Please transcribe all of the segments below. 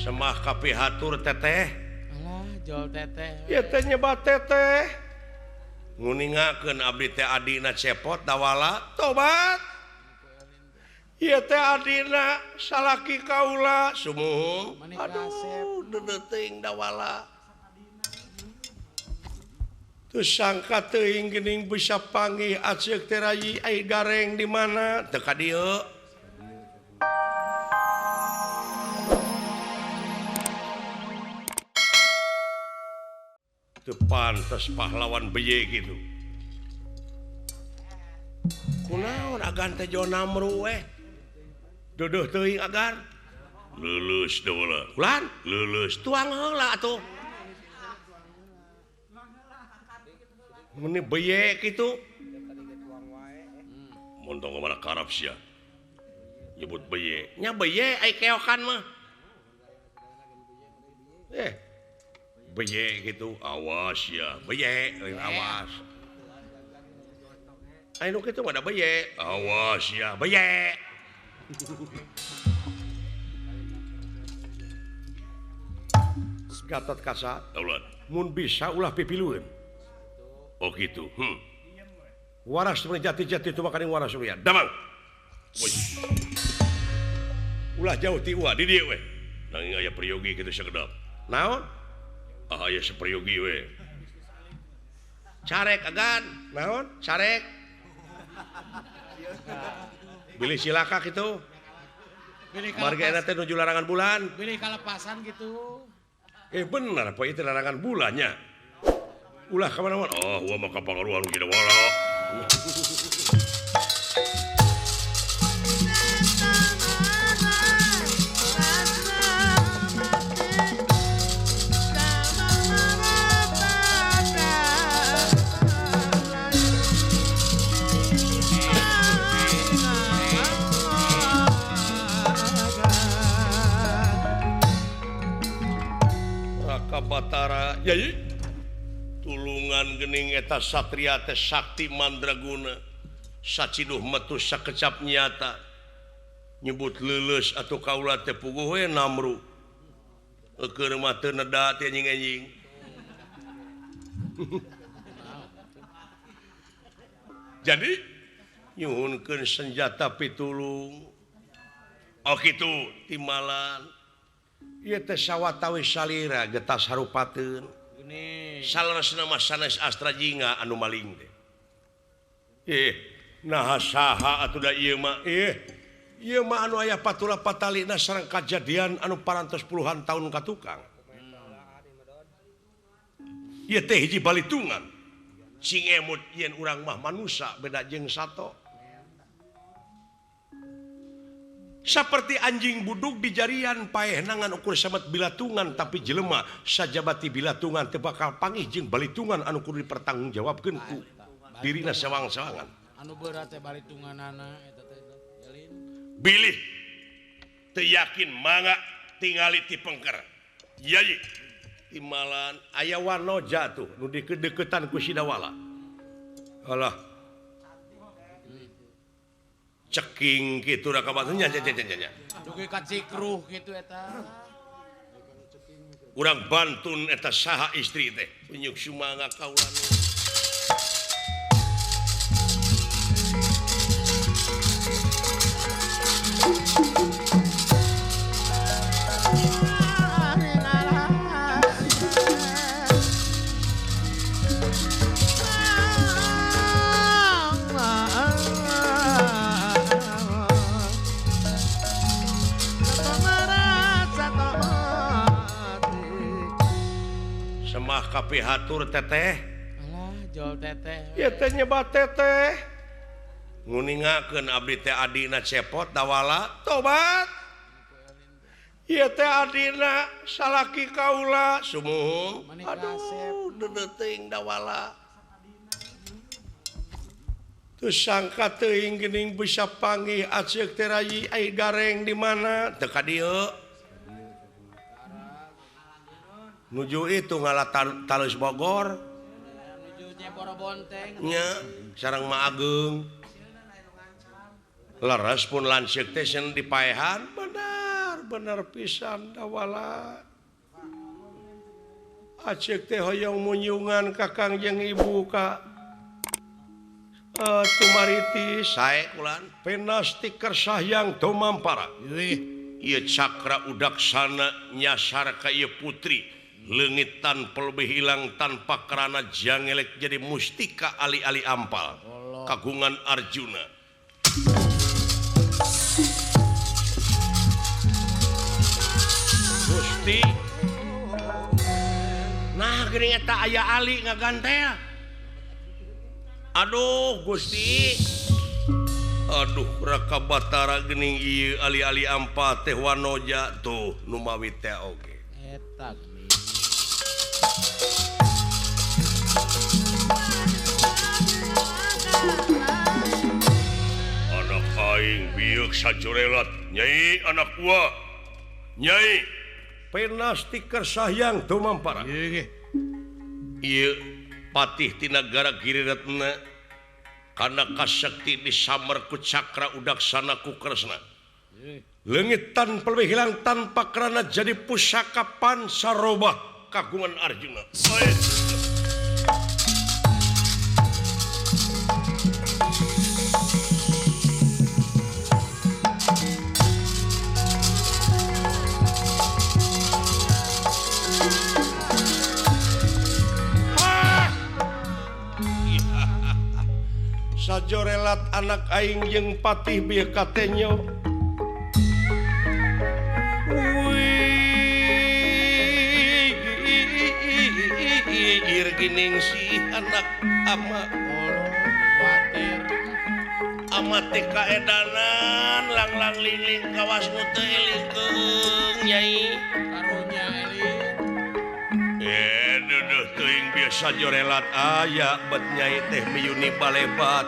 Semah kapihatur teteh. Alah, jol teteh. Ieu teh nyebat teteh. Nguningakeun abdi teh adina cepot dawala tobat. Ieu teh adina salaki kaula sumuhun. Aduh, deudeuh dawala. Teu sangka teuing geuning bisa panggih aceuk teh rayi ai gareng di mana teu ka dieu. Teu pantes pahlawan beye gitu. Kunaon agan teh jo namru we. Deudeuh teuing agan. Leuleus dawala. Ulan leuleus tuang heula atuh. Meni beye kitu. Montong mana karap sia. Nyebut beye. Nya beye ai keokan mah. Beye gitu, awas ya, beye, awas. Ai nu kitu mah da beye, awas ya, beye. Gatot Kaca, taulan. Mun bisa ulah pipilueun. Oh gitu. Waras jati-jati itu makaning waras surya. Damang. Ulah jauh ti uah di dieu we. Nanging aya priyogi kitu sakedap. Naon? Ah aya sapriyogi we. Carek agan. Naon? Carek. Bilih silaka kitu. Marga eta teh nuju larangan bulan. Bilih kalepasan kitu. Bener poe itu larangan bulannya. Ulah kemana-mana. Oh, gua mah kapangaruhan kieu wala. Raka Batara, yai. Tulungan gening eta satria teh sakti mandraguna saciduh metu sakecap nyata nyebut leuleus atuh kaula teh puguh we namru keur mah teu neda teh anjing-anjing. Jadi nyuhunkeun senjata pitulung. Oh kitu timalan ieu teh sawatawis salira getas harupateun. Saleresna mah sanes Astra Jingga anu maling teh. Naha saha atuh da ieu mah? Ieu mah anu aya patula patalina sareng kajadian anu parantos puluhan tahun ka tukang. Ieu teh hiji balitungan. Sing emut yen urang mah manusa beda jeung sato. Seperti anjing buduk di jarian paeh nangan ukur samet bilatungan tapi jelema sajabati bilatungan teu bakal pangih jeung balitungan anu kudu dipertanggungjawabkeun ku dirina sewang-sewangan. Anu berat teh balitunganana eta teh jalin. Bilih teu yakin mangga tingali ti pengker. Yai timalan aya wanoja tuh nu dikedeketan ku Sidawala. Alah. Ceking gitu raka batunya nya nya nya. Dugi ka cikruh kitu eta. Urang bantun eta saha istri teh. Unyuk sumangga kaula nu. Kapihatur teteh. Alah, jol teteh. Ieu teh nyebat teteh. Nguningakeun abdi teh adina cepot dawala tobat. Ieu teh adina salaki kaula sumuhun. Aduh, deudeuh teuing dawala. Teu sangka teuing geuning bisa panggih aceuk teh rayi ai gareng di mana teu ka dieu. Nuju itu ngalah talus Bogor. Nuju Nyeboro Bonteng. Nya, sareng Ma Ageung. Leres pun lanceuk teh sieun dipaehan, bener Bener pisan dawala. Acek teh hoyong munyungan ka Kangjeng Ibu ka Tumariti sae ulan penasti kersahyang tumampara. Ieu cakra udaksana nyasar ka ieu putri leungit tanpa lebih hilang tanpa kerana jangelek jadi mustika ali-ali ampal kagungan Arjuna. Gusti nah geuning eta aya ali ngagantel. Aduh Gusti, aduh Raka Batara geuning ieu ali-ali ampal teh wanoja tuh nu mawi teh oge. Eta anak aing bieu sajorelat nyai anak gua nyai penasti kersahyang tumampara. Ieu patih tina negara Giriretna kana kasekti disamar ku cakra udaksana ku Kresna. Leungit tanpa lebih hilang tanpa kerana jadi pusaka pansarobah kagungan Arjuna. Sajorelat anak aing jeung patih bieu katenyo. Wih, ir gining si anak ama ama teh kaedanan langlang lingling kawas nu teu elingkeung nyai. Karunya eling. Duduh teuing biasa jorelat aya bet nyai teh miyuni balebat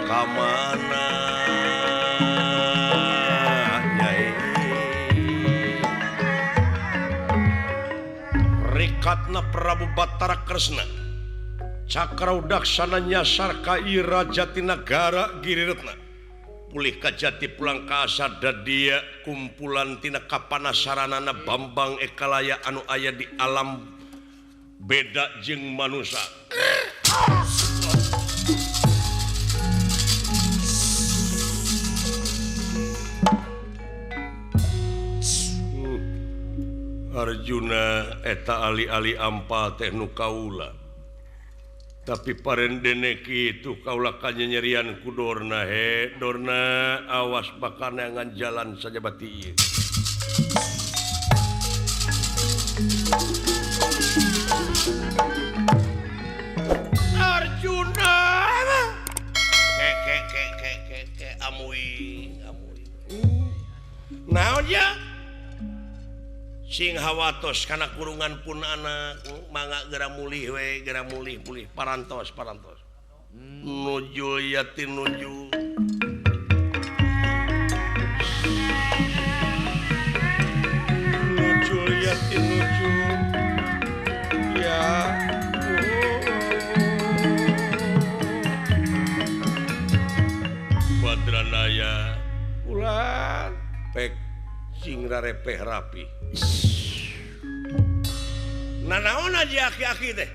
ka mana nyai. Rikatna Prabu Batara Kresna cakra udaksana nyasar ka ieu raja Tinagara Giriretna pulih ka jati pulang ka asa dadia kumpulan tina kapanasaranana Bambang Ekalaya anu aya di alam beda jeung manusa. Arjuna eta ali-ali ampal teh nu kaula. Tapi parendene kitu kaula kanyanyerian ku Dorna he Dorna awas bakal neangan jalan sajabati ieu. Arjuna ke ke ke ke ke ke amui amui. Naon ya? Sing hawatos kana kurungan pun anak mangga geura mulih we geura mulih mulih parantos parantos. Nuju yatin nuju. Nuju yatin nuju. Ya. Badranaya ulah pek sing rarepeh rapi. Nanaon aja aki-aki teh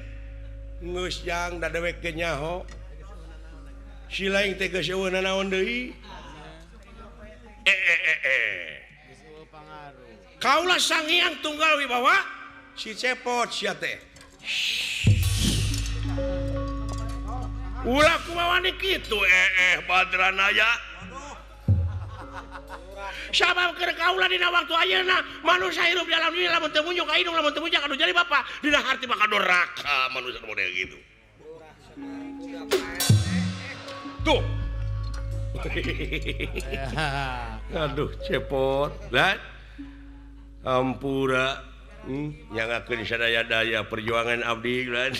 geus jang da dewek ge nyaho si lain teh geus eueuh nanaon deui. Kaula Sanghyang Tunggal Wibawa si cepot sia teh. Ulah kumaha kitu Badranaya. Sabab keur kaula dina waktu ayeuna manusia hirup di alam dunia lamun teu munyuk ka indung lamun teu munyuk anu jadi bapa dina harti bakal doraka manusia model gitu. Tuh. Aduh cepot. Lah ampura nyangakeun sadaya-daya perjuangan abdi lan.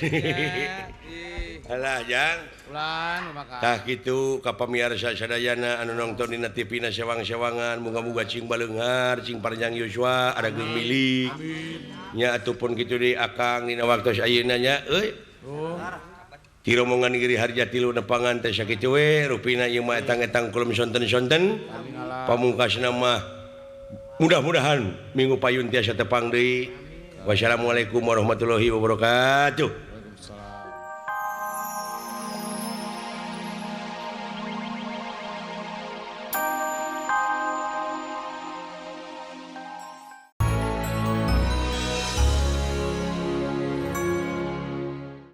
Alah jang. Ulan maka. Tah kitu ka pamiarsa sadayana anu nongton dina TV na sewang-sewangan muga-muga cing baleunghar cing panjang yuswa arageung milik. Nya ataupun kitu deui akang dina waktos ayeuna nya euy. Ti rombongan Giri Harja tilu nepangan teh sakitu we rupina ieu mah etang-etang kulum sonten-sonten. Pamungkasna mah Mudah-mudahan minggu payun tiasa tepang deui. Wassalamualaikum warahmatullahi wabarakatuh.